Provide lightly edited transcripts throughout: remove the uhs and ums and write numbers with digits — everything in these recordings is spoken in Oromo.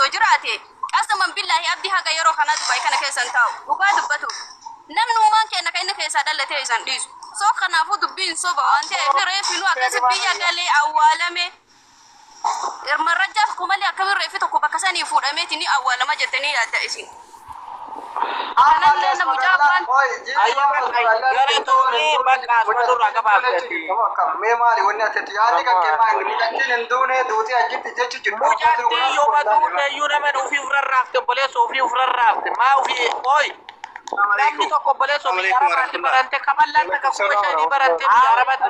osoo jiraate, qasaman billaahi Abdii haga yeroo kanaa Dubaay kana keessa hin taa'u. Dhugaa dubbatuuf. Namnummaan keenya kan inni keessaa dhalatee isan dhiisu. So kanaafuu dubbiin soba waan ta'eef reeffinuu akkasi biyya galee awwaalame. Marrajjaa tokko malee akkamiin reeffi tokko bakka sanii fuudhameeti ni awwaalama jettanii yaadda isin? Kanallee na mucaa abbaan Galatoomii bakka asuma irraa gabaabdatti. Mee maali wanni ati yaadni kan kee maali? Mucattiin hin duune duutee achitti jechu jirtu. Mucattiin yoo baduute iyyuu nama ofii ofirra raafte, obboleessa ofii ofirra raafte maa ofii ooyi. Namni tokko obboleessa ofii arabaatti barante kaballaan takka 5,000 barante biyya arabatti.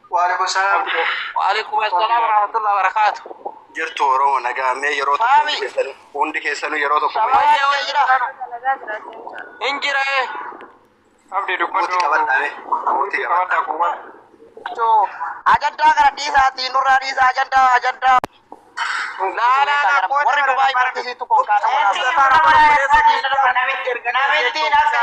Waalaikum salaam. Waalaikum assalaam warahmatullahi wabarakatuh. Jirtu Oromoo, nagaa? Mee yeroo tokko hundi keessanuu yeroo tokko Hin jira. Abdii, dubbadhu. Muutii qabadhaa mee. Muutii qabadhaa. Ajandaa kana dhiisaatii nurraa dhiisaa, ajandaa ajandaa. Laa laa laa. Warri Dubaay barsiisitu konkaata. Namittiin akka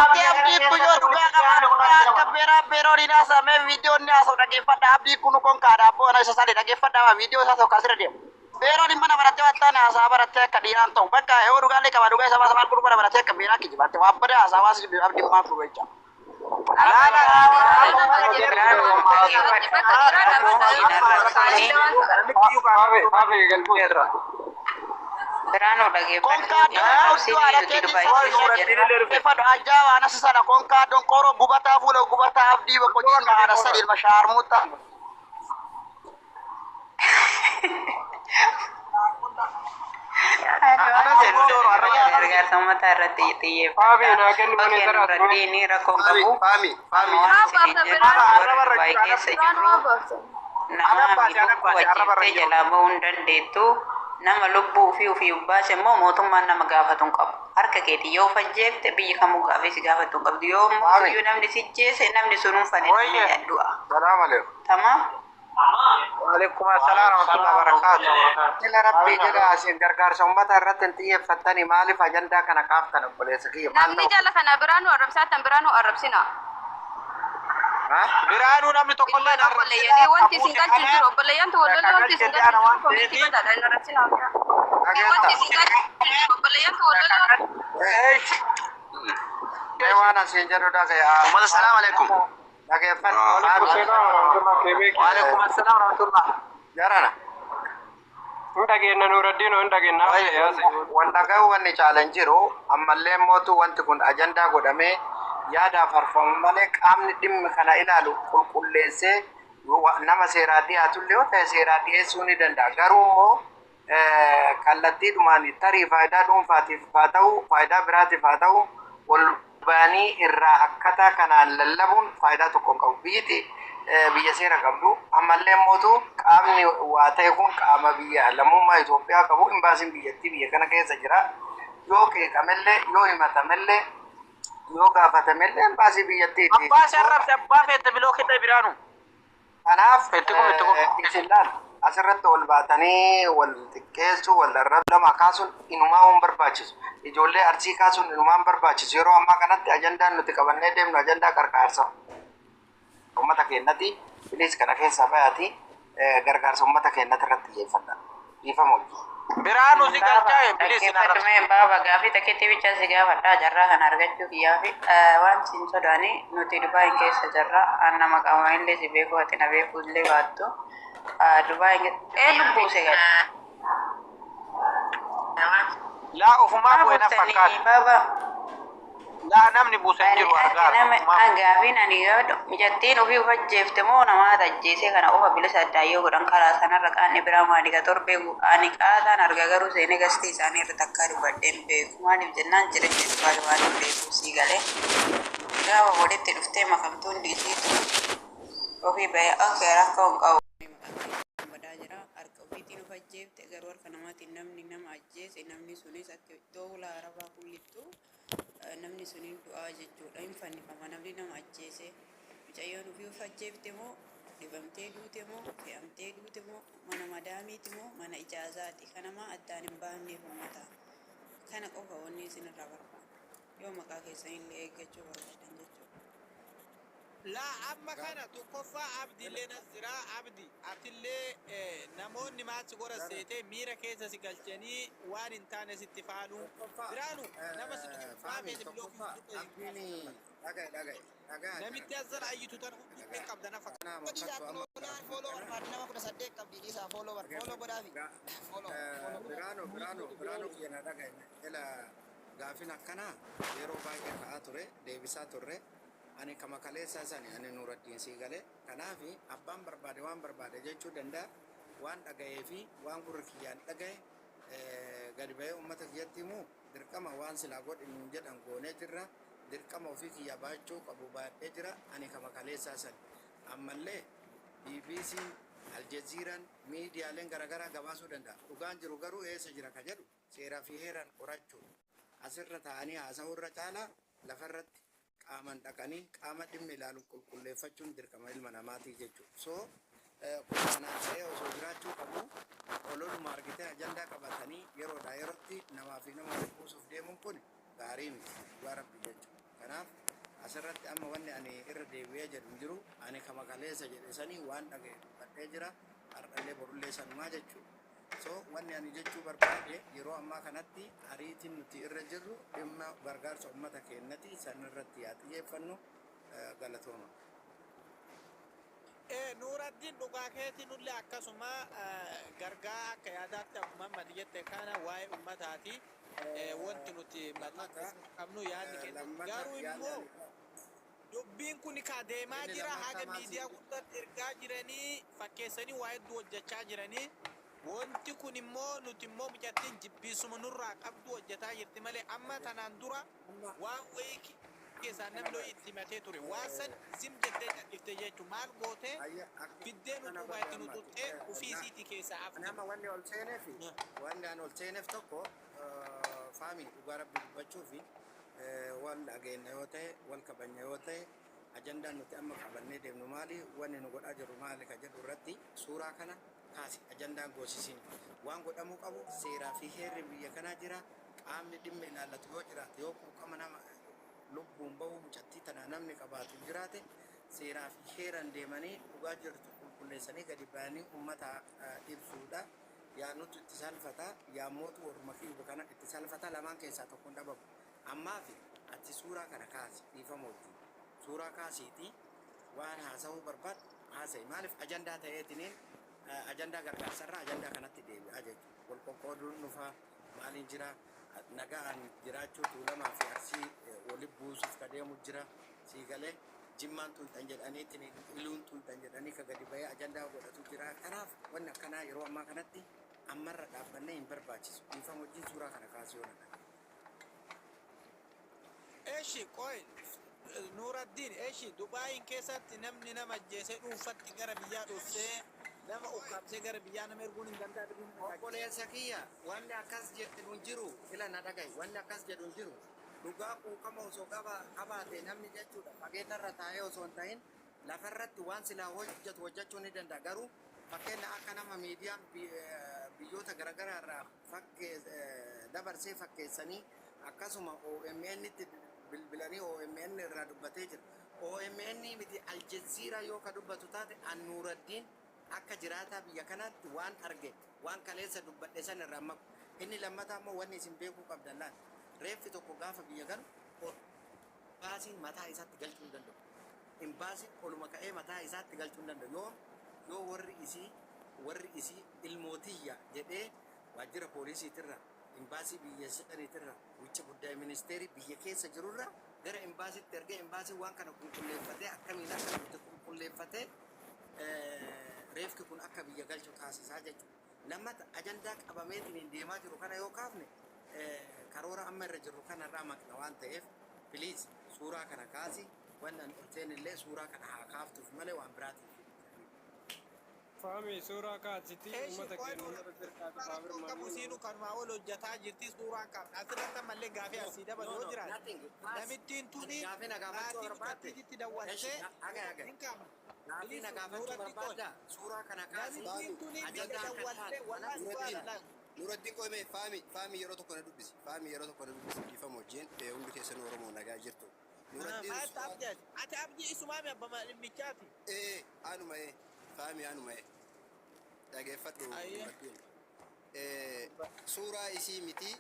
Abdii Abdiittu yoo dhugaa qabaatu akka beeraa beeroo ni haasa'amee viidiyoo inni haasa'u dhaggeeffadha. Abdii kun konkaadha, abboo ana isa sadi dhaggeeffadha, viidiyoo isaa tokko asirra deemu. Beeroon mana barattee waan taane haasaa barattee akka dhiiraan ta'u bakka yoo dhugaallee qaba dhugaa isa baasa maal kun mana barattee akka beeraa kijibatte waan badaa haasaa waan abdii maal kun jecha. Bakka dhiiraa dhaabata. Biraanuu, dhaggeeffadhu. Nuti Dubaay keessa jirra. Dhaggeeffadhu, ajaa'iba anas sana konkaa donqooroo gubataa fuula gubataa abdii boqochiin maqaan sadi ilma shaarmuuta. Gargaarsa uummataa irratti xiyyeeffata. Nuraddiin rakkoo qabu. Faami, faami. Waan isiniin jedhu, warra Dubaay keessa jirru nama lubbuu ajjeeftee jalaa bahuu hin dandeettu. Nama lubbuu ofii ofii baase immoo mootummaan nama gaafatu hin qabu. Harka keetii yoo fajjeefte biyyi kamuu gaafii si gaafatu hin qabdu. Yoo immoo namni si jeese, namni sun hin fane du'a. Salaam alaikum. Tamaam. Waalaikum assalaam warahmatullahi wabarakatuh. Ila rabbii jedha, asiin gargaarsa uummata irratti hin xiyyeeffattani, maaliif ajandaa kana kaaftan, obboleessa kiyya? Maal Namni jala kana biraanuu arrabsaa tan biraanuu arrabsina. Biraanuu namni tokkollee Ilmaan obboleeyyanii wanti isin galchu hin jiru, obboleeyyantu wal wanti isin galchu hin jiru, komiitii badaadha, hin arrabsina. Wanti isin galchu hin jiru, obboleeyyantu wal Mee waan asiin jedhu dhaga'e. Uummata, salaam alaikum. Dhageeffadhu. Waalaikum assalaam warahmatullah. Jarana. Hin dhageenna Nuuraddiin, hin dhageenna. Wan dhaga'u wanni caalan jiru ammallee mootu wanti kun ajandaa godhamee yaadaaf harfamu malee, qaamni dhimmi kana ilaalu qulqulleessee nama seeraa dhiyaatullee yoo ta'e seeraa dhiyeessuu ni danda'a. Garuu immoo kallattiidhumaan tarii faayidaa dhuunfaatiif haa ta'u, faayidaa biraatiif haa ta'u, ol ba'anii irraa akkataa kanaan lallabuun faayidaa tokko hin qabu. Biyyiti biyya seera qabdu, ammallee mootu qaamni waa ta'e kun qaama biyya lammummaa Itoophiyaa qabu, imbaasiin biyyattii biyya kana keessa jira. Yoo qeeqamellee, yoo himatamellee, yoo gaafatamellee imbaasii biyyattiiti. Abbaa si arrabse, abbaa feete biloo kidha Biraanu. Kanaaf Itti kufu, itti kufu. isin laal, asirratti wal baatanii wal xiqqeessuu, wal arrabsu lama kaasuun inumaa hin barbaachisu. Ijoollee Arsii kaasuun inumaa hin barbaachisu. Yeroo ammaa kanatti ajandaan nuti qabannee deemnu ajandaa qarqaarsa uummata keenyati. Bilis kana keessaa bayaati gargaarsa uummata keenyati irratti xiyyeeffadha. Dhiifama hojii. Biraanu si galchaa bilis hin Dhaggeeffadhu arrabsu. mee baaba, gaafii takkeetti bichaa si gaafadha, jarraa kana argachuu kiyyaafi waan sin sodaani. Nuti Dubaayin keessa jirra, an nama qaama illee si beeku, ati na beeku illee baattu. Dubaayin eenyu buuse gadi? Laa, ofumaa bu'e na fakkaata. Baaba. Laa, namni buuse hin jiru, argaa. Nama gaafiin ani gaafadhu, mijattiin ofii of ajjeefte moo namaata ajjeesee? Kana qofa bilisa addaa yoo godhan karaa sanarra qaanni biraa maali ka torbee ani qaataan arga, garuu seenee gastii isaanii irra takkaa dubbadheen beeku. Maaliif jennaan jireenya Dubaay waan hin beeku sii galee gaafa walitti dhuftee makamtuun dhiisiitu ofii bahee akka rakkoo hin qabu. Badaa jira, harka ofiitiin of ajjeefte, garuu harka namaatiin namni nama ajjeese, namni sunis akka doowla arabaa kullittuu namni suniin du'aa jechuudha, hin fannifama namni nama ajjeese. Mucayyoon ofii of ajjeefte moo dhibamtee duute moo fe'amtee duute moo mana madaamiiti moo mana ijaazaati? Kanama addaan hin baafneef uummata kana qofa wanni isinirraa barbaadu, yoo maqaa keessan illee eeggachuu barbaadan jechuudha. Laa, amma kana tokkoffaa Abdiillee nas jira. Abdi, atillee nama Namoonni maal si godhan seetee miira keessa si galchanii waan hin taane sitti faalu. Tokkoffaa Biraanu nama si tuqe maa faami feete bilookii tokkoffaa si tuqe. abdiin dhagaye dhagaye dhagaa Namitti as jala ayyitu tan hundi dhagaa qabda na fakkaata. kanaa Dhiisaa mokkattu amma kunoo fooloo barbaadu nama 18 qabdi dhiisaa fooloo bar fooloo godhaafi. Fooloo fooloo. Biraano Biraano Biraano kiyya na dhagaye ila gaafin akkanaa yeroo baay'ee ka'aa ture deebisaa turre ani kama kaleessaa sani ani Nuuraddiin sii galee kanaafi abbaan barbaade waan barbaade jechuu danda'a waan dhaga'ee fi waan gurri kiyyaan dhagaye gadi ba'ee uummata kiyyatti himuu dirqama waan silaa godhi nuun jedhan goonee jirra dirqama ofii kiyya baachuu qabu baadhee jira ani kama kaleessaa sani ammallee BBC'n Aljazeeraan miidiyaaleen garaagaraa gabaasuu danda'a. Dhugaan jiru garuu eessa jira ka jedhu seeraa fi heeraan qorachuu asirra taa'anii haasa'uu irra caalaa lafarratti qaaman dhaqanii qaama dhimmi ilaalu qulqulleeffachuun dirqama ilma namaatii jechuudha. So kun kanaan ta'ee osoo jiraachuu qabu ololuma argitee ajandaa qabatanii yeroodhaa yerootti namaa fi nama wal buusuuf deemuun kun gaarii miti dhugaa rabbi jechuudha. Kanaaf asirratti amma wanni ani irra deebi'ee jedhu hin jiru ani kama kaleessa jedhe sanii waan dhagaye dubbadhee jira har'allee borullee sanumaa jechuudha. So wanni ani jechuu barbaade yeroo ammaa kanatti ariitiin nuti irra jirru dhimma gargaarsa uummata keenyati san irratti yaa xiyyeeffannu galatooma. Nuuraddiin dhugaa keetii nullee akkasuma gargaa akka yaadaatti akkuma ammati jette kana waa'ee uummataati. Wanti nuti mataa keessatti qabnu yaadni keenya Lammata garuu yaadni immoo ani dubbiin kun ka deemaa inni jira lammataa haga maal miidiyaa siin guddaatti ergaa jiranii fakkeessanii waa hedduu hojjechaa jiranii. Wanti kun immoo nuti immoo mucattiin jibbiisuma nurraa qabdu hojjetaa jirti malee amma tanaan dura amma waan wayii keessaa namni wayii itti himatee ture. Waan san zim jettee calliftee jechuun maal gootee ayya akka fiddee nu kana duubaa godhe itti nu ammati tuqxee ufii isiitii keessaa hafte. nama wanni ol seeneef wanni an ol seeneef tokko faami dhugaa rabbi dubbachuu fi wal dhageenya yoo ta'e wal kabanya yoo ta'e ajandaan nuti amma qabannee deemnu maali wanni nu godhaa jirru maali ka jedhu irratti suuraa kana kaasi ajandaan goosisiin waan godhamuu qabu seeraa fi heerri biyya kanaa jira qaamni dhimma ilaallatu yoo jiraate yoo quuqama nama lubbuun bahuu mucattii tanaa namni qabaatu jiraate seeraa fi heeran deemanii dhugaa jirtu qulqulleessanii gadi ba'anii uummata ibsuudha. Yaa nutu itti salfata yaa mootu warruma kiyyuu kana itti salfata lamaan keessaa tokko hin dhabamu. Ammaa fi ati suuraa kana kaasi dhiifama wajjin. Suuraa kaasiitii waan haasa'uu barbaadu haasa'i. Maaliif ajandaa ta'eetiniin ajandaa gargaarsarraa ajandaa kanatti deebi'aa jechuudha. Wal qoqqooduun dhufaa maaliin jira nagaan jiraachuu Tuulamaa fi Arsii walitti buusuuf ka deemu jira sii galee Jimmaan tuuxan jedhaniitiin Iluun tuuxan jedhanii ka gadi bahee ajandaa godhatu jira. Kanaaf wanni akkanaa yeroo ammaa kanatti ammarra dhaabbannee hin barbaachisu. Dhiifama wajjin suuraa kana kaasuu yoo danda'e. Eshi qoy Nuuraddiin eshi Dubaayin keessatti namni nama ajjeesee dhuunfatti gara biyyaa dhoksee nama ukkaamsee gara biyyaa nama erguun hin danda'amu. Obboleessa kiyya wanni akkas jedhu hin jiru ila na dhagahi wanni akkas jedhu hin jiru dhugaa quuqama osoo qabaate namni jechuudha fageenyarra taa'ee osoo hin ta'in lafarratti waan silaa hojjetu hojjechuu ni danda'a garuu fakkeenya akka nama miidiyaan biyyoota garaagaraa irraa dabarsee fakkeessanii akkasuma OMN tti bilbilanii OMN irraa dubbatee jira. OMN miti Aljazeera yoo ka dubbatu taate Annuuraddiin akka jiraataa biyya kanaatti waan arge waan kaleessa dubbadhe san irraa maqu. Inni lammataa immoo wanni isin beekuu qabdan laata. Reeffi tokko gaafa biyya galu baasiin mataa isaatti galchuu hin danda'u. Imbaasiin oluma ka'ee mataa isaatti galchuu hin danda'u. Yoo warri isii ilmootiyya jedhee waajjira poolisiitirra imbaasii biyya saniitirra wucci guddaa ministeerii biyya keessa jirurra gara imbaasiitti ergee imbaasiin waan kana qulqulleeffatee akkamiin akka nuti qulqulleeffatee reefki kun akka biyya galchu taasisaa jechuudha. Lammata ajandaa qabameetiin deemaa jiru kana yoo kaafne karoora amma irra jirru kanarraa maqna waan ta'eef please suuraa kana kaasi wanni ani ol illee suuraa kana haa kaaftuuf malee waan biraatiif. Faami suuraa kaasiti Eshi uummata qoy keenya Nuuraddiin irra rakkoo qabu siinuu kanumaa ol hojjetaa jirti suuraa kaafna asirratti ammallee gaafii asii dabalu No, yoo no, jiraate nothing. Kaasi. namittiin tuni Gaafii na gaafachuu maatii barbaadde. mucattiitti dawwaltee Haga haga. hin kaafna. Gaafii na gaafachuu Nuuraddiin qoy barbaadda. Suuraa kana kaasi. namittiin tuni biyya Ajandaa akka dawwaltee taate. wallahi Nuuraddiin subhaanallah. Nuuraddiin qoy mee faami faami yeroo tokko na dubbisi faami yeroo tokko na dubbisi dhiifama wajjin hundi keessanuu Oromoo nagaa jirtu. Nuuraddiin Maal suuraa abdii ati abdii isumaami abbama dhimmichaati. Anuma faami anuma. Dhageeffadhu Ayyee. Nuraddiin. Suuraa isii miti,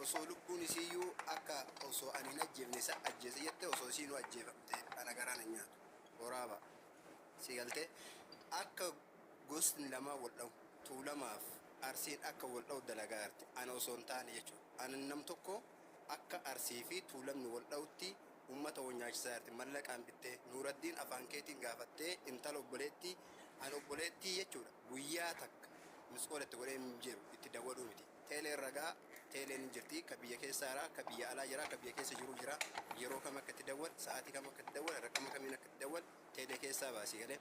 osoo lubbuun isiiyyuu akka osoo ani hin ajjeefne isa ajjeese jette, osoo isiinuu ajjeefamte ana garaan hin nyaatu. Waraaba. Si galtee akka gosni lamaa wal dhahu, Tuulamaaf Arsiin akka wal dhahu dalagaa jirti. Ana osoo hin taane jechuudha. Ana nam tokko akka Arsii fi Tuulamni wal dhahutti uummata wal nyaachisaa jirti. Mallaqaan bittee Nuuraddiin afaan keetiin gaafattee intala obboleettii, ani obboleettii jechuudha. Guyyaa takka missed call itti godhee hin jiru, itti dawwaduu miti. Teeleen ragaa, teeleen hin jirti, ka biyya keessaa jira, ka biyya alaa jira, ka biyya keessa jiru jira. Yeroo kam akka itti dawwal, sa'aatii kam akka itti dawwal, raqama kamiin akka itti dawwal teelee keessaa baasii galee.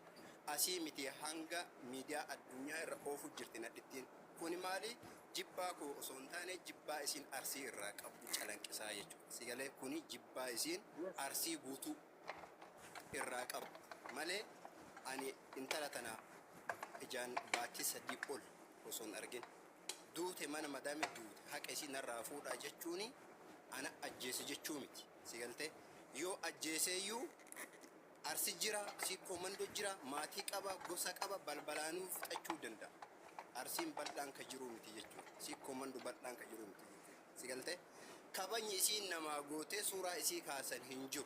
Asii miti, hanga miidiyaa addunyaa irra oofu jirti nadhittiin. Kuni maali? Jibbaa koo osoo hin taane jibbaa isiin Arsii irraa qabdu calanqisaa jechuudha. Si galee, kuni jibbaa isiin Arsii guutuu irraa qabdu malee ani intala tana ijaan baatii 3 ol osoo hin argin duute, mana madaami duute, haqa isii narraa fuudhaa jechuuni ana ajjeese jechuu miti. Si galtee, yoo ajjeeseeyyuu Arsi jira, Sikkoo Mando jira, maatii qaba, gosa qaba, balbalaanuu fixachuu danda'a. Arsiin bal'aan ka jiruu miti jechuudha. Sikkoo Mando bal'aan ka jiruu miti jechuudha. Si galtee, kabajni isiin namaa gootee suuraa isii kaasan hin jiru.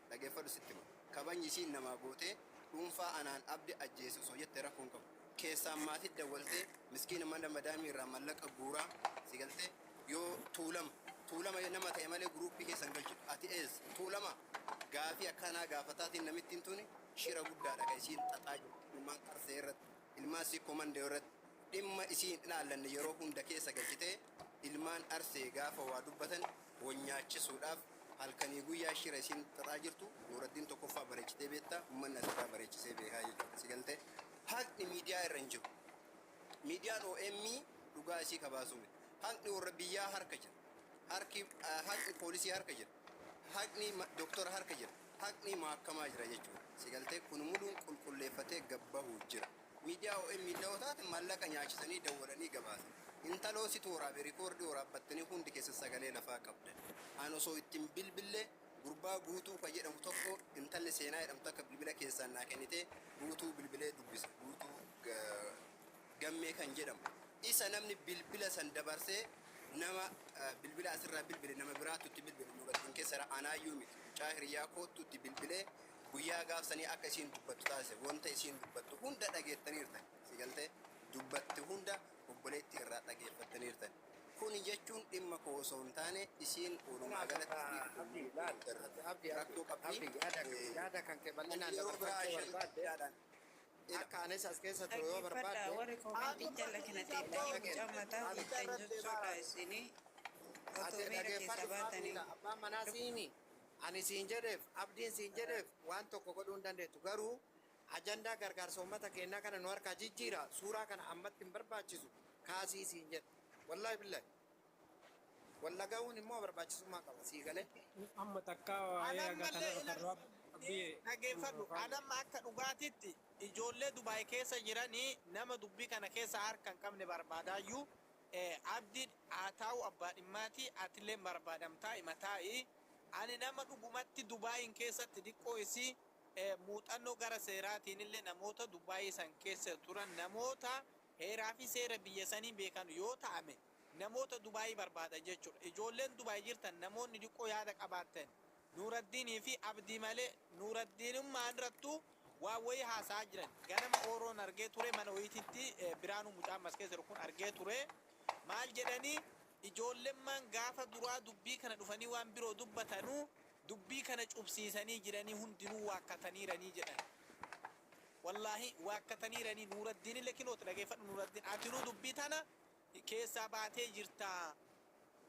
Dhageeffadhu, sitti hima. Kabajni isiin namaa gootee dhuunfaa anaan Abdi ajjeese osoo jette rakkoo hin qabu. Keessaan maatii dawwaltee miskiina mana madaamii irraa mallaqa guuraa, si galtee, yoo Tuulama Tuulama nama ta'e malee guruuppii keessan galchitu. Ati eessa? Tuulama gaafii akkanaa gaafataatiin namittiin tuni shira guddaadha ka isiin xaxaa jirtu ilmaan Arsee irratti, ilmaan Sikkoo Mandoo irratti. Dhimma isiin ilaallanne yeroo hunda keessa galchitee ilmaan Arsee gaafa waa dubbatan wal nyaachisuudhaaf halkanii guyyaa shira isiin xaxaa jirtu Nuuraddiin tokkoffaa bareechitee beekta, uummanni asirraa bareechisee beekaa jechuudha. Si galtee, haqni miidiyaa irra hin jiru. Miidiyaan OM dhugaa isii kabaasuu miti. Haqni warra biyyaa harka jira. Harki, haqni poolisii harka jira. Haqni doktora harka jira. Haqni maakkamaa jira jechuudha. Si galtee, kun muluun qulqulleeffatee gabbahu jira. Miidiyaa OM yoo taate maallaqa nyaachisanii dawwalanii gabaasan. Intaloo situ waraabe, rikoordii waraabbattanii hundi keessa sagalee lafaa qabdan. An osoo ittiin bilbillee gurbaa Guutuu ka jedhamu tokko, intalli Seenaa jedhamtu akka bilbila keessaan naa kennitee Guutuu bilbilee dubbisa. Guutuu Gammee kan jedhamu. Isa namni bilbila san dabarsee nama bilbila asirraa bilbile nama biraatu itti bilbile, Nuuraddiin keessa anaayyuu miti. Mucaa hiriyaa koottu itti bilbilee guyyaa gaafsanii akka isiin dubbattu taasise. Wanta isiin dubbattu hunda dhageettaniirtan. Si galtee, dubbatti hunda obboleettii irraa dhageeffattaniirtan. Kuni jechuun dhimma koo osoo hin taane isiin walumaa galatti Abdi, laal, Abdi, rakkoo qabdi. Abdi, yaada yaada kan kee bal'inaan Yeroo biraa dabarfachuu barbaadde yaadaan akka anis as keessa turu yoo Dhaggeeffadhaa, barbaadde warri koomentii jala kana teettanii mucaa mataa guuttan jechuudha isinii otoo Ati miira keessa dhageeffadhu. baatanii. Faamila abbaan manaa siimi ani siin jedheef, Abdiin siin jedheef, waan tokko godhuu hin dandeettu, garuu ajandaa gargaarsa uummata keenyaa kana nu harkaa jijjiira, suuraa kana ammatti hin barbaachisu, kaasii siin jedhe. Wallaahi billahi wallaga'uun immoo barbaachisummaa qaba, sii galee. Amma takka waa'ee haga Anammallee kanarra ila karraa biyye dhaggeeffadhu. Anamma akka dhugaatitti ijoollee Dubaay keessa jiranii nama dubbii kana keessa harka hin qabne barbaadaayyuu. Abdi haa taa'u, abbaa dhimmaati, atillee barbaadamtaa himataa'i. Ani nama dhugumatti Dubaayin keessatti diqqoo isii muuxannoo gara seeraatiin illee namoota Dubaayii san keessa turan, namoota heeraa fi seera biyya sanii beekan yoo ta'ame namoota Dubaayii barbaada jechuudha. Ijoolleen Dubaay jirtan, namoonni diqqoo yaada qabaattan, Nuuraddiinii fi Abdii malee Nuuraddiinummaan irrattuu waa wayii haasa'aa jiran. Ganama ooroon argee ture mana wayiititti, Biraanuu mucaan mas keessa jiru kun argee ture. Maal jedhanii? Ijoollemmaan gaafa duraa dubbii kana dhufanii waan biroo dubbatanuu dubbii kana cubsiisanii jiranii, hundinuu waakkataniiranii jedhan. Wallaahi waakkataniiranii. Nuuraddiinillee kinooti, dhageeffadhu Nuuraddiin, atinuu dubbii tana keessaa baatee jirtaa.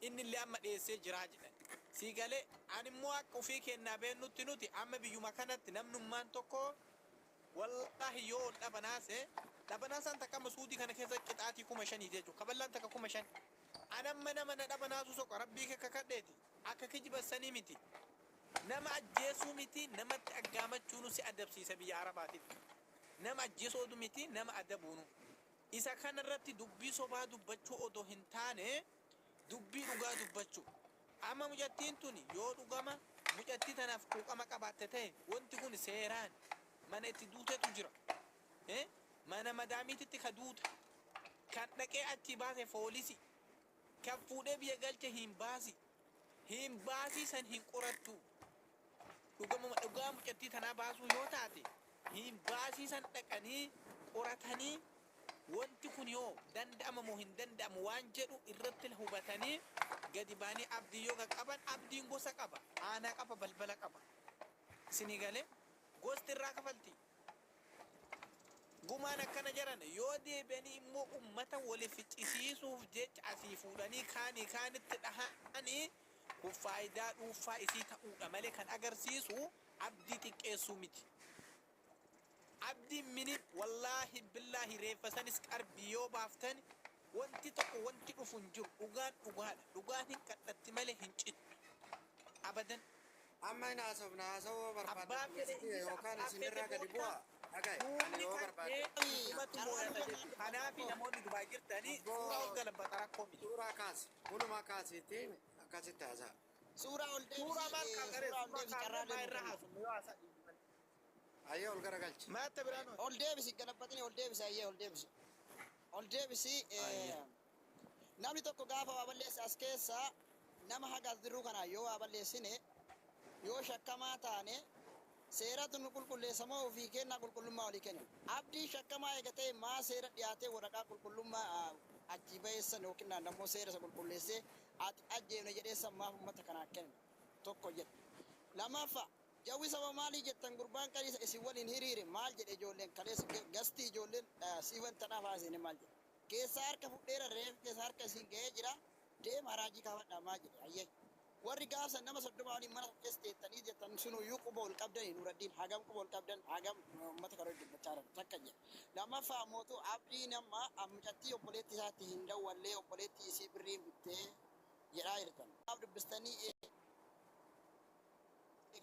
Innillee amma dhiyeessee jiraa jedhan. Sii galee, ani immoo akka ofii kennaa beennutti nuti amma biyyuma kanatti namnummaan tokko wallaahi yoo ol dhabanaase, dhabanaasaan takka amma Suudii kana keessa qixaatii 5,000ti jechuudha. Kaballaan takka 5,000. Anamma nama na dhabanaasuu soqa, rabbii kee kakadheeti. Akka kijibassanii miti. Nama ajjeesuu miti, namatti aggaamachuunu si adabsiisa biyya Arabaatitti. Nama ajjeesuu odu miti, nama adabuunu. Isa kanarratti dubbii sobaa dubbachuu odoo hin taane dubbii dhugaa dubbachuu. Amma mucattiin tuni yoo dhugama mucattii tanaaf quuqama qabaatte ta'e, wanti kun seeraan mana itti duutetu jira. Mana madaamiititti ka duute. Kan dhaqee achi baase foolisi. Kan fuudhee biyya galche hin baasi. Hin baasii san hin qorattu. Dhugama dhugaa mucattii tanaa baasuu yoo taate, hin baasii san dhaqanii qoratanii, wanti kun yoo danda'ama moo hin danda'amu waan jedhu irratti hubatanii gadi baanii, Abdii yoo qaqqaban, Abdiin gosa qaba, aanaa qaba, balbala qaba. Isinii galee, gosti irraa kafalti. Gumaan akkana jedhan yoo deebi'anii immoo ummata wali ficcisiisuuf jecha asii fuudhanii kaanii kaanitti dhahanii, kun faayidaa dhuunfaa isii ta'uudha malee kan agarsiisu Abdii xiqqeessuu miti. Abdiin mini, wallaahi billaahi, reeffa sanis qarbii yoo baaftan wanti tokko wanti dhufu hin jiru. Dhugaan dhugaadha. Dhugaan hin qadhatti malee hin cittu. Abadan. Amma hin haasofna, haasawuu Abbaa barbaaddan fedhe iyyisa, yookaan abbaa isinirraa fedhe gadi bu'aa. Dhagaye, ani Duubni yoo kan barbaadde. dhumatu moo'ata jechuudha. Kanaaf namoonni Dubaay jirtanii suuraa ol galabbata, rakkoo miti. Suuraa kaasi, mulumaa kaasiitiin akkasitti haasa'a. Suuraa ol Suuraa maal deebisi, kaasaree, suuraa ol suuraa deebisi, carraa kaasaree maa irraa deemu. haasofnu yoo haasaa dhiifne malee. Ayyee, ol garagalchi. Maatta biraan hoo? Ol deebisi, galabbatini ol deebisi, ayyee, ol deebisi. Ol deebisi. Namni tokko gaafa waa balleesse, as keessa nama haga as dirruu kana yoo waa balleessine, yoo shakkamaa taane, seeratu nu qulqulleessa moo ofii kennaa qulqullummaa olii kenna? Abdii shakkamaa eega ta'e, maa seera dhiyaatee waraqaa qulqullummaa achii baheessan yookiin ammoo seera isa qulqulleessee ati ajjeefne jedheessan maaf uummata kanaa kenna? Tokko jedha. Lammaffaa, jawwi saba maalii jettan? Gurbaan qaliisa isin waliin hiriire maal jedhe? Ijoolleen kaleessa gastii ijoolleen siiwan tanaaf haasine maal jedhe? Keessaa harka fudheera, reef keessa harka isin ga'ee jira, deema haraajii kaafadhaa maal jedhe? Ayyee, warri gaafsan nama 30 waliin mana keessa teettanii jettan sunuyyuu quba ol qabdanii, Nuraddiin, hagam quba ol qabdan, hagam uummata kana dubbachaa jiran takka jedhe. Lammaffaa mootu, Abdiin amma mucattii obboleettii isaatti hin dawwallee, obboleettii isii birriin bittee jedhaa jirtan. Maaf dubbistanii eega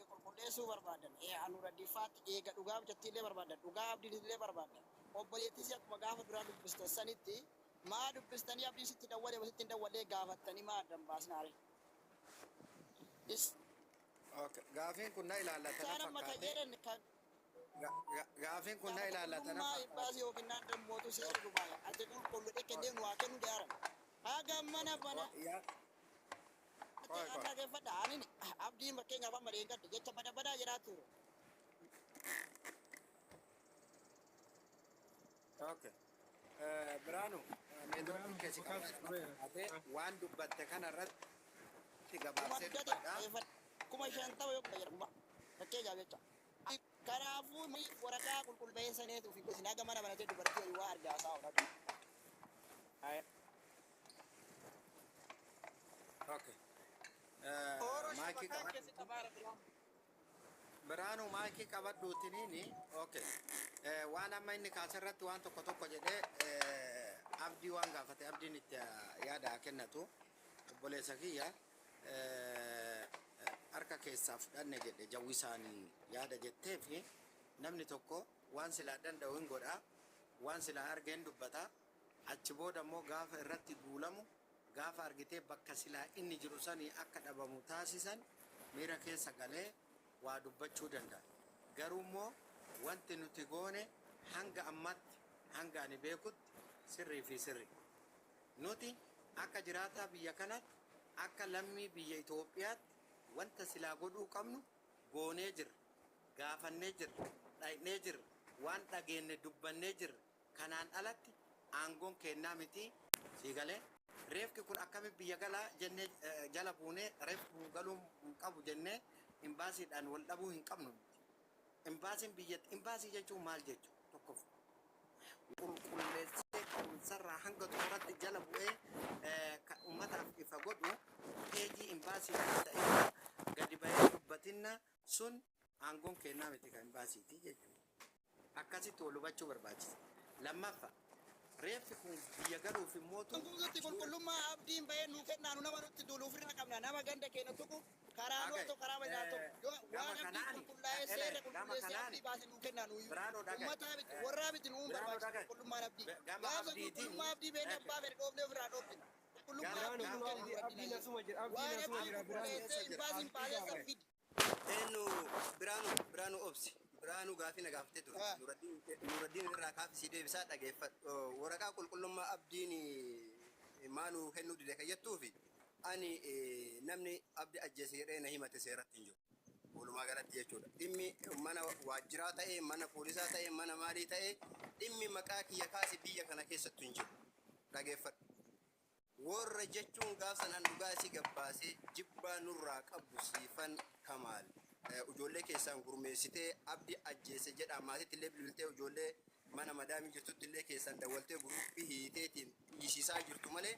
qulqulleessuu barbaadan Nuraddiinfaatti, eega dhugaa mucattiillee barbaadan, dhugaa Abdiinillee barbaadan, obboleettii akkuma gaafa duraa dubbistan sanitti maa dubbistanii, Abdiin sitti dawwalee sitti hin dawwallee gaafattanii maa addan baasnaare? Okay. Gaafiin kun na ilaallata Isaan na amma kan fakkaate. jedhan kan Gaafiin kun na ilaallata na qulqullummaa fakkaate. baasii yookiin naan mootu seera Dubaay ati qulqullu dhiqe deemnu waa kennu diyaaran haga mana bana. Yaa. Qoy qoy. Dhaggeeffadha, anin Abdiin fakkeenyaaf amma dheengadde jecha bada badaa jedhaa ture. Okay. Biraanu, neetwoorkii keessi qabate waan dubbatte kanarratti gabaabsee dubbadha. 50,000 yoo jedhamu fakkeenyaaf jecha. Kanaafuu waraqaa qulqulleessaneetu fi gosi haga mana banatee dubartii waliin waa argaa isaa oolatu. Okay. Ooroo Maayikii shabakaa qabadhu. keessa qabaara biraan. Biraanu, maayikii qabadhuutiniini. Okay. Waan amma inni kaasirratti waan tokko tokko jedhee, Abdii waan gaafate, Abdiin itti yaada haa kennatu. Obboleessa kiyya, harka keessaa fudhanne jedhe jawwisaanii yaada jettee fi namni tokko waan silaa danda'u hin godha, waan silaa arge hin dubbata. Achi booda immoo gaafa irratti duulamu, gaafa argitee bakka silaa inni jiru sanii akka dhabamu taasisan, miira keessa galee waa dubbachuu danda'a. Garuu immoo wanti nuti goone hanga ammatti, hanga ani beekutti, sirrii fi sirri. Nuti akka jiraataa biyya kanaatti, akka lammii biyya Itoophiyaatti, wanta silaa godhuu qabnu goonee jirra. Gaafannee jirra. Dhaqnee jirra. Waan dhageenye dubbannee jirra. Kanaan alatti aangoon kennaa miti. Sii galee, reefki kun akkami biyya galaa jennee jala buunee, reefki kun galuu hin qabu jennee imbaasiidhaan wal dhabuu hin qabnu nuti. Imbaasiin biyya, imbaasii jechuun maal jechuudha? Tokkoffaa, qulqulleessee ka'umsarraa hanga xumuratti jala bu'ee kan uummataaf ifa godhu peejii imbaasii ta'e gadi bahee dubbatinna, sun aangoon kennaa miti, kan imbaasiiti jechuudha. Akkasitti wal hubachuu barbaachisa. Lammaffaa, reeffi kun biyya galuuf immootu Guututti qulqullummaa Abdiin bahee nuu kennaa, nu nama nutti duulu ofirraa qabna, nama ganda keenya tuqu karaa nu tokko karaa madaa tokko yoo Gama waan Abdiin kanaani, qulqullaa'ee seera gama qulqulleessee kanaani, Abdii baase nuu kennaa nuyyuu. Biraanuu, dhagaye. Uummataa miti, warraa miti, nuun Biraanuu, barbaachisa dhagaye. qulqullummaan Abdii. Gama Gaafa Abdiitiin qulqullummaa Abdii beekne abbaa fedhe dhoofnee ofirraa dhoofne. Qulqullummaa Gama Abdii nuu gama kennu Abdiin Abdiin asuma jira. Abdiin waan asuma Abdiin jira. Biraanuu. qulqulleessee imbaasiin baasee san fidi. Eenyu? Biraanu, Biraanu, obsi. Biraanuu gaafii na gaafatee ture. Nuraddiin irraa kaafisii deebisaa dhageeffadhu. Waraqaa qulqullummaa Abdiin maanuu kennuu dide kan jettuufi ani namni Abdi ajjeese jedhee na himate seeratti hin jiru. Walumaa galatti jechuudha. Dhimmi mana waajjiraa ta'ee, mana poolisaa ta'ee, mana maalii ta'ee, dhimmi maqaa kiyya kaase biyya kana keessattu hin jiru. Dhageeffadhu. Warra jechuun gaaf sanaan dhugaa isii gabbaasee jibbaa nurraa qabdu Siifan Kamaal ijoollee keessaan gurmeessitee Abdi ajjeese jedha maatitti illee bilbiltee, ijoollee mana madaamii jirtutti illee keessaan dawwaltee, guruppii hiiteetiin dhiisisaa jirtu malee,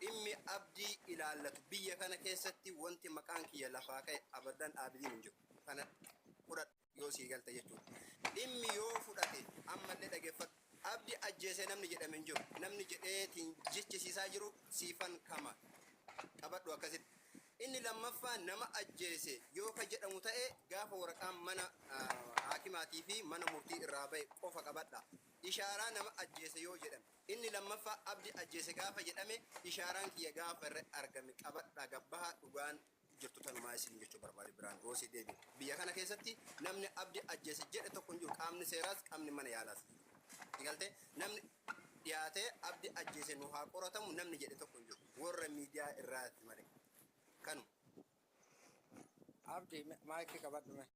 dhimmi Abdii ilaallatu biyya kana keessatti wanti maqaan kiyya lafaa ka'e abadan dhaabitiin hin jiru. Kana fudhadhu yoo sii galte jechuudha. Dhimmi yoo fudhate ammallee dhageeffadhu. Abdi ajjeese namni jedhame hin jiru. Namni jedheetiin jechisiisaa jiru Siifan Kamaal. Qabadhu akkasitti. Inni lammaffaa, nama ajjeese yoo ka jedhamu ta'e gaafa waraqaan mana haakimaatii fi mana murtii irraa ba'e qofa qabadha. Ishaaraa nama ajjeese yoo jedhame. Inni lammaffaa, Abdi ajjeese gaafa jedhame, ishaaraan kiyya gaafa irra argame qabadha gabbaha. Dhugaan jirtu tanumaa isin jechuu barbaade biraan roosii deebi. Biyya kana keessatti namni Abdi ajjeese jedhe tokko hin jiru, qaamni seeraas, qaamni mana yaalaas. Galte namni dhiyaatee Abdi ajjeese nu haa qoratamu namni jedhe tokko hin jiru. Warra miidiyaa irraati malee. Kanuma. Abdi, maayikii qabadhu mee.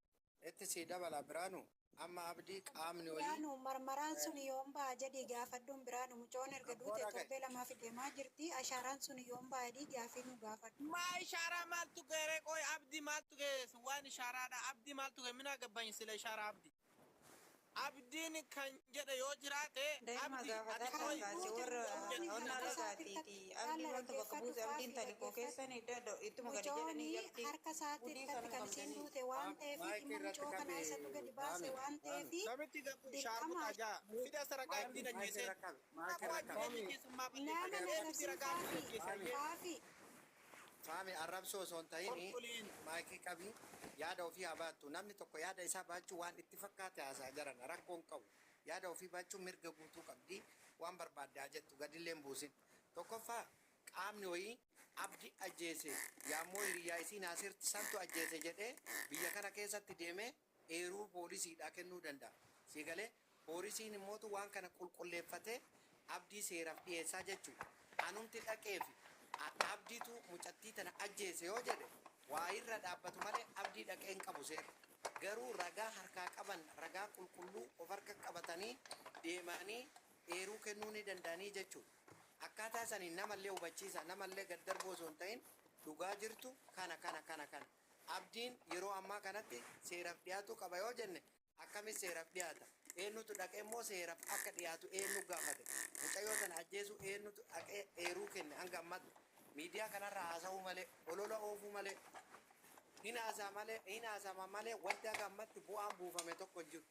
Itti sii dabala Biraanu, amma Abdii qaamni wayii. Biraanu, marmaraan sun yoom ba'a jedhii gaafadhuun. Biraanu, mucoon erga Abboo duute dhaga'i. torbee 2f deemaa jirti. Ashaaraan sun yoom ba'a jedhii gaafii nu gaafadhu. Maa ishaaraa maaltu geere? Qoy, Abdi maaltu geesse? Waan ishaaraadha Abdi maaltu geesse? Mina gabbaኝ sila ishaaraa Abdi. Abdiin kan jedhe yoo jiraate Daa'ima Abdi ati gaafataa qoy kaase warra Mucooni onnaa harka isaatti dhagaatiiti. Abdii laala wanta bakka dhaggeeffadhu buuse abdiin faafi talikoo dhaggeeffadhu. keessan ittuma gadi jedhanii Mucooni gabdi harka isaatti gudii irratti kana kan isiin qabdanii. duute waan ta'eef Maayikii dhimma irratti mucoo qabi kanaa isatu gadi baase Faami. waan ta'eef Faami. Kamitti gabu dirqama shaarmuxa jaa fida saraqa Abdiin Maayikii ajjeese. irra qabi. Maayikii Akkoo irra qabi. Abdiin ajjeese maa nama balleessa? na Abdi rabsin ragaa Abdiin faafi ajjeese. Faami. faafi. Faami, arrabsoo osoo hin ta'in Qulqulliin. maayikii qabi, yaada ofii haa baattu. Namni tokko yaada isaa baachuu waan itti fakkaate haasaa jiran rakkoon qabu. Yaada ofii baachuu mirga guutuu qabdi, waan barbaadde haa jettu, gadillee hin buusin. Tokkoffaa, qaamni wayii Abdi ajjeese yaammoo hiriyaa isii Naasir santu ajjeese jedhee biyya kana keessatti deemee eeruu poolisiidhaa kennuu danda'a. Sii galee? Poolisiin immootu waan kana qulqulleeffatee Abdii seeraaf dhiyeessaa jechuudha. Anumti dhaqee fi Abdiitu mucattii tana ajjeese yoo jedhe waa irra dhaabbatu malee Abdii dhaqee hin qabu seera. Garuu ragaa harkaa qaban, ragaa qulqulluu of harka qabatanii deemanii eeruu kennuu ni danda'anii jechuudha. Akkaataa saniin namallee hubachiisa, namallee gad darbuu osoo hin ta'in dhugaa jirtu kana kana kana kana. Abdiin yeroo ammaa kanatti seeraaf dhiyaatuu qaba yoo jenne akkamitti seeraaf dhiyaata? Eenyutu dhaqee immoo seeraaf akka dhiyaatu eenyu gaafate? Mucayyoo sana ajjeesuu eenyutu dhaqee eeruu kenne? Hanga ammaatti miidiyaa kanarra haasa'uu malee, olola oofuu malee, hin haasaa malee, hin haasama malee wanti haga ammatti bu'aan buufame tokko hin jiru.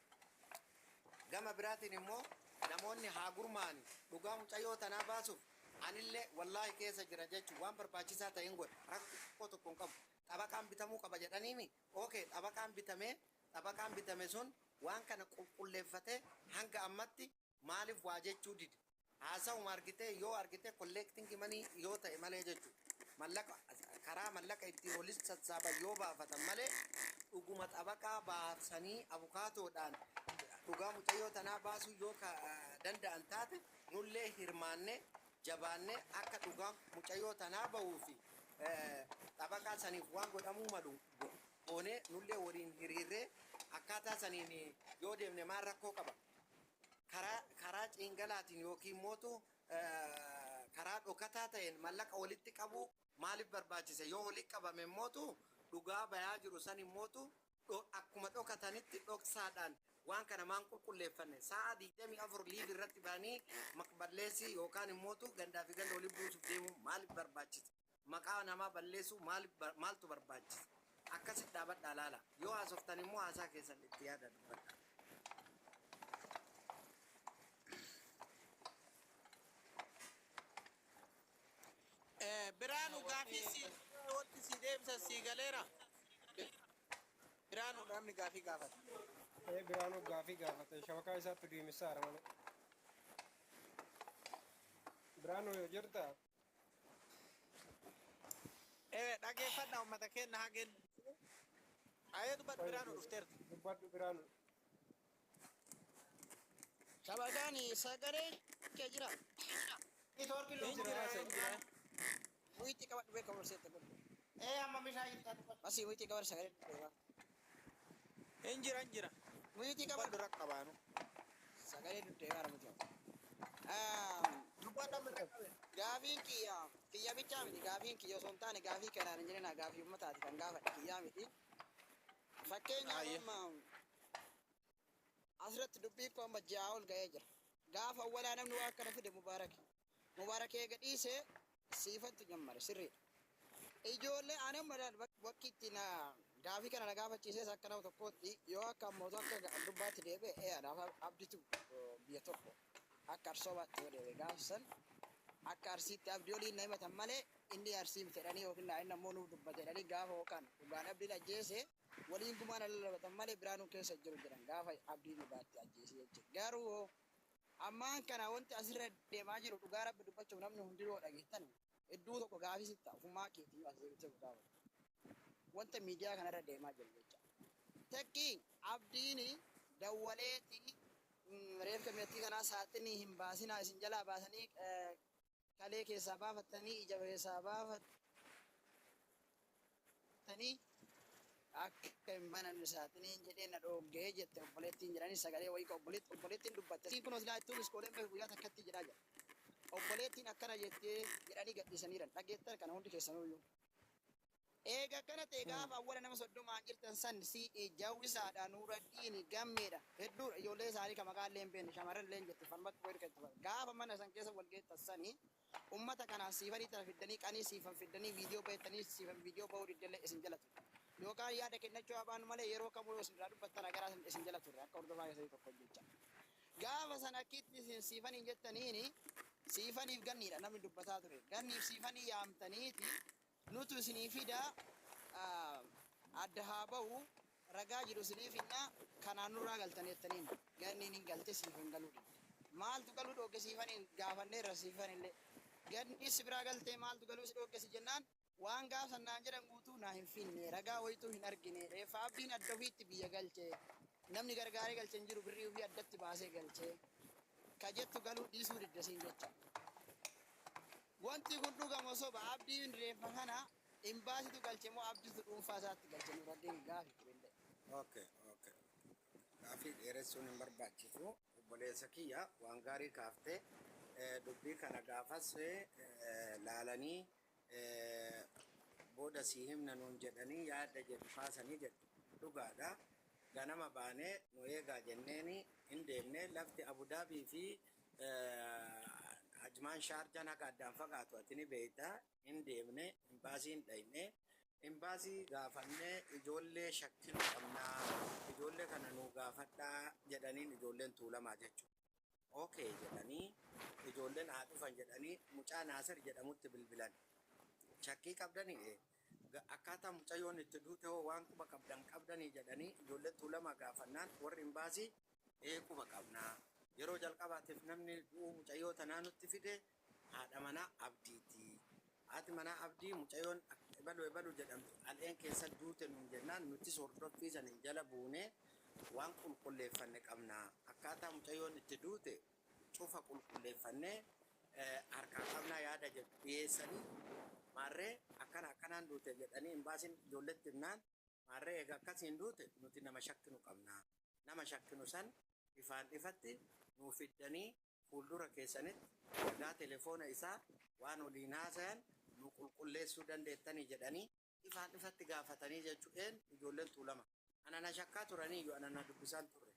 Gama biraatiin immoo namoonni haa gurmaa'ani, dhugaa mucayyoo tanaa baasuuf anillee wallaahi keessa jira jechuun waan barbaachisaa ta'e hin godha. Rakkoo tokko hin qabu. Xabaqaan bitamuu qaba jedhaniimi. Okay, xabaqaan bitamee, xabaqaan bitame sun waan kana qulqulleeffatee hanga ammatti maaliif waa jechuu dide? Haasa'uma argitee yoo argite collecting money yoo ta'e malee jechuudha. Mallaqa karaa mallaqa ittiin walis sassaaban yoo baafatan malee dhuguma xabaqaa baasanii abukaatoodhaan dhugaa mucayyoo tanaa baasuu yoo ka danda'an taate, nullee hirmaanne jabaanne akka dhugaa mucayyoo tanaa bahuu fi xabaqaa saniif waan godhamuu malu goonee nullee waliin hiriirree akkaataa saniin yoo deemne maal rakkoo qaba? Karaa ciingalaatiin yookiin mootu karaa dhokataa ta'een mallaqa walitti qabuu maaliif barbaachise? Yoo walitti qabame mootu dhugaa bayaa jiru san immootu akkuma dhokatanitti dhoksaadhaan waan kana maan qulqulleeffanne? Sa'a 24 live irratti ba'anii maqballeessii yookaan immootu gandaa fi ganda walitti buusuuf deemuu maaliif barbaachise? Maqaa namaa balleessuu maaliif, maaltu barbaachise? Akkasitti dhaabadhaa laala. Yoo haasoftan immoo haasaa keessan itti yaada dubbadha. Biraanu, gaafii si wanti si deebisa si galeera. Biraanu, namni gaafii gaafata. Ee, Biraanuu gaafii gaafate, shabakaa isaatti deemisaara malee. Biraanuu, yoo jirta? Dhageeffadha uummata keenya hageen. Ayee, dubbadhu Biraanu, dhufteerta. Dubbadhu Biraanuu. Shabakaan sagalee kee jira. Networkiin lum jira. Hin jira. Mute qabadhu beeka barseetta godhu. Ee, amma bishaan jirtaa, dubbadhu. Asii mute qabadhu, sagalee duddeemaa. Hin jira, hin jira. Mute Dubbadhu, qabadhu. raqqabaanu. Sagalee duddeemaa miti. Dubbadhu amma raqqabe. Gaafiin kiyya kiyya bichaa miti, gaafiin kiyya osoo hin taane gaafii kanaan hin jedhina, gaafii uummataati kan gaafadhe, kiyyaa miti. Fakkeenyaaf amma asirratti dubbii koo amma ji'aa ol ga'ee jira. Gaafa awwalaa namni waa akkana fide Mubaarak. Mubaarak eega dhiisee siifantu jammare, sirriidha. Ijoollee ani amma ilaal bakki itti na gaafii kana na gaafachiises akka nama tokkootti yoo akka ammootu akka dubbaatti deebi'e, ee, anaaf abditu biyya tokko akka arsoobaatti yoo deebi'e, gaafa san akka arsiitti abdii oliin na himatan malee inni arsii miti jedhanii yookiin inni ammoo nuuf dubbate jedhanii gaafa yookaan dhugaan abdiin ajjeese waliin gumaan lallabatan malee biraanuu keessa jiru jedhan gaafa abdiin dhugaatti ajjeese jechuudha. Garuu ammaan kana wanti asirra deemaa jiru, dhugaa rabbi dubbachuuf, namni hundinuu dhageettan iddoo tokko gaafii sitta ofumaa keetii as deebitee gaafatu. Wanta miidiyaa kanarra deemaa jiru jecha. Takki abdiin dawwaleeti reefka mi'attii kanaa saaxinii hin baasinaa, isin jalaa baasanii kalee keessaa baafattanii ija keessaa baafattanii akka hin bananne saaxiniin jedhee na dhoggee jette obboleettiin jedhanii sagalee wayii obboleettiin dubbatte. Siin kun silaa ittuun iskooleen bahe guyyaa takkatti jedhaa jira. Obboleettiin akkana jettee jedhanii gadhiisaniiran, dhageettan kana hundi keessanuyyuu. Eega akkana ta'e, gaafa awwala nama 30n jirtan san si jawwisaadha, Nuuraddiini, gammeedha, hedduudha, ijoollee isaanii kan maqaa illee hin beekne, shamarran illee hin jette falmatti wayii hirkatti, gaafa mana san keessa wal geettan sanii ummata kanaan siifanii tana fiddanii qanii siifan fiddanii viidiyoo bahettanii siifan viidiyoo bahuu diddellee isin jala ture. Yookaan yaada kennachuu abaan malee yeroo kamuu yoo isin irraa dubbattan agaraa isin jala turre akka hordofaa keessanii tokko jecha. Gaafa san akkitti isin siifaniin jettaniini siifaniif ganniidha namni dubbataa ture. Ganniif siifanii yaamtaniiti nutu isinii fidaa, adda haa bahu, ragaa jiru isinii finnaa, kanaan nurraa galtan jettaniin ganniin hin galte, siifan galuu didde. Maaltu galuu dhoogge siifaniin gaafanneerra siifanillee. Gannis biraa galtee maaltu galuu si dhooggesi jennaan, waan gaafsan naan jedhan guutuu naa hin finne, ragaa wayituu hin argine, reeffa abdiin adda ofiitti biyya galche, namni gargaaree galche hin jiru, birrii ofii addatti baasee galche ka jettu galuu dhiisuu didde siin jecha. Wanti kun dhugama soba? Abdiin reeffa kana imbaasitu galche moo abditu dhuunfaa isaatti galche? Nuraddiin gaafi kunillee. Okay. Gaafii dheeressuun hin barbaachisu. Obboleessa kiyya, waan gaarii kaaftee, dubbii kana gaafas laalanii booda sii himna nuun jedhanii yaada jedhu kaasanii jedhu, dhugaadha. Ganama baanee nu eegaa jenneeni hin deemne. Lafti Abudaabii fi Ajmaan Shaarjaan haga addaan fagaatu ati ni beekta. Hin deemne, imbaasii hin dhayne. Imbaasii gaafannee ijoollee shakkinu qabnaa, ijoollee kana nuu gaafadhaa jedhaniin, ijoolleen tuulamaa jechuudha. Okay jedhanii, ijoolleen haa dhufan jedhanii mucaa Naasir jedhamutti bilbilan. Shakkii qabdanii, akkaataa mucayyoon itti duute hoo waan quba qabdan qabdanii jedhanii ijoolleen tuulamaa gaafannaan, warri imbaasii ee, quba qabnaa. Yeroo jalqabaatiif namni du'uu mucayyoo tanaa nutti fide haadha manaa Abdiiti. Haati manaa Abdii mucayyoon ebalu ebalu jedhamtu al'een keessa duute nuun jennaan, nutis hordoffii saniin jala buunee waan qulqulleeffanne qabna. Akkaataa mucayyoon itti duute cufa qulqulleeffannee harkaa qabnaa yaada jedhu dhiyeessanii, maarree akkana akkanaan duute jedhanii imbaasiin ijoolletti himnaan, maarree egaa akkasiin duute nuti nama shakkinu qabna. Nama shakkinu san ifaan ifatti nuu fiddanii fuuldura keessanitti ragaa telefoona isaa waan waliin haasayan nu qulqulleessuu dandeettanii jedhanii ifaan ifatti gaafatanii jechuun ijoolleen tuulama. Ana na shakkaa turanii iyyuu ana na dubbisaan turre.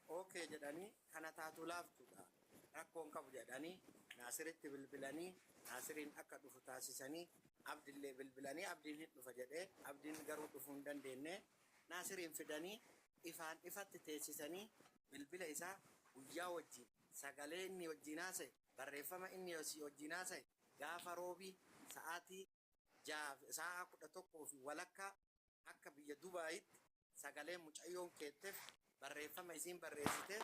Okay jedhanii, kana taatu laaftuudha. Rakkoon qabu jedhanii Naasiritti bilbilanii Naasiriin akka dhufu taasisanii, Abdillee bilbilanii Abdiin hin dhufa jedhee, Abdiin garuu dhufuu hin dandeenye. Naasiriin fidanii ifaan ifatti teessisanii bilbila isaa guyyaa wajjin, sagalee inni wajjin haasa'e, barreeffama inni wajjin haasa'e, gaafa roobii sa'aatii 6, sa'a 11:30 akka biyya Dubaayitti sagalee mucayyoon keetteef barreeffama isiin barreessiteef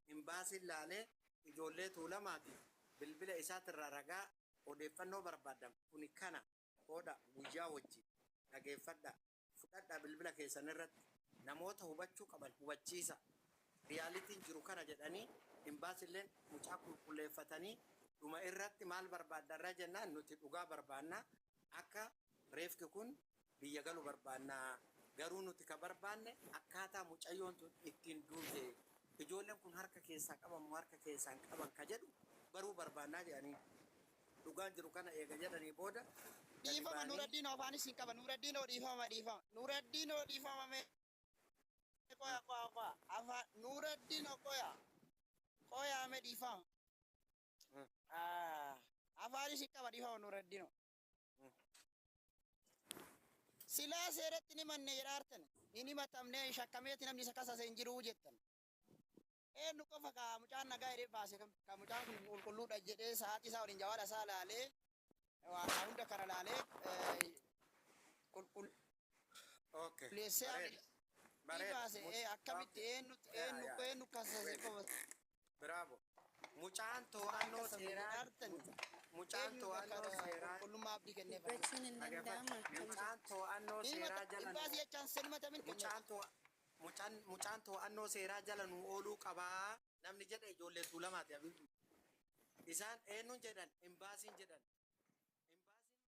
imbaasiin laalee ijoollee tuulamaatiif bilbila isaatirraa ragaa odeeffannoo barbaadan kuni kana qooda guyyaa wajjin dhageeffadha, fudhadhaa, bilbila keessan irratti namoota hubachuu qaban hubachiisa, realityn jiru kana jedhanii. Imbaasilleen mucaa qulqulleeffatanii dhuma irratti maal barbaaddarra jennaan, nuti dhugaa barbaanna, akka reefki kun biyya galu barbaanna, garuu nuti ka barbaanne akkaataa mucayyoon tun ittiin duute, ijoolleen kun harka keessaa qaban moo harka keessaa hin qaban ka jedhu baruu barbaannaa jedhanii, dhugaan jiru kana eega jedhanii booda gadi Dhiifama. Ba'anii Nuraddiinoo, afaanis hin qaba. Nuraddiinoo, dhiifama, dhiifama. Nuraddiinoo, dhiifama. Mee qoya, qoya, qoya, afaan Nuraddiinoo, qoya, qoya, mee dhiifama. Afaanis hin qaba, dhiifama Nuraddiinoo. Silaa seeratti ni manne jedhaartan, hin himatamne, shakkameeti namni isa kasase hin jiruu jettan. Eenyu qofa ka mucaan nagaa jedhee baase, ka mucaan kun qulqulluudha jedhee sa'aatii isaa waliin jawaala isaa laalee, waa hunda kana laalee qulqulleessee Bareeda. Bareeda. baase akkamitti eenyu eenyu eenyu kasase qofa? Bravo. Mucaan to'annoo seeraa, mucaan to'annoo seeraa qulqullummaa abdii kennee. Dubbachuun hin danda'amu, akkam? Mucaan to'annoo seeraa jala Imbaasii jechaan silmatamin kennee. Mucaan to'annoo seeraa jala nu ooluu qabaa namni jedhe ijoollee Tuulamaati abiyyuu. Isaan eenyuun jedhan? Imbaasiin jedhan.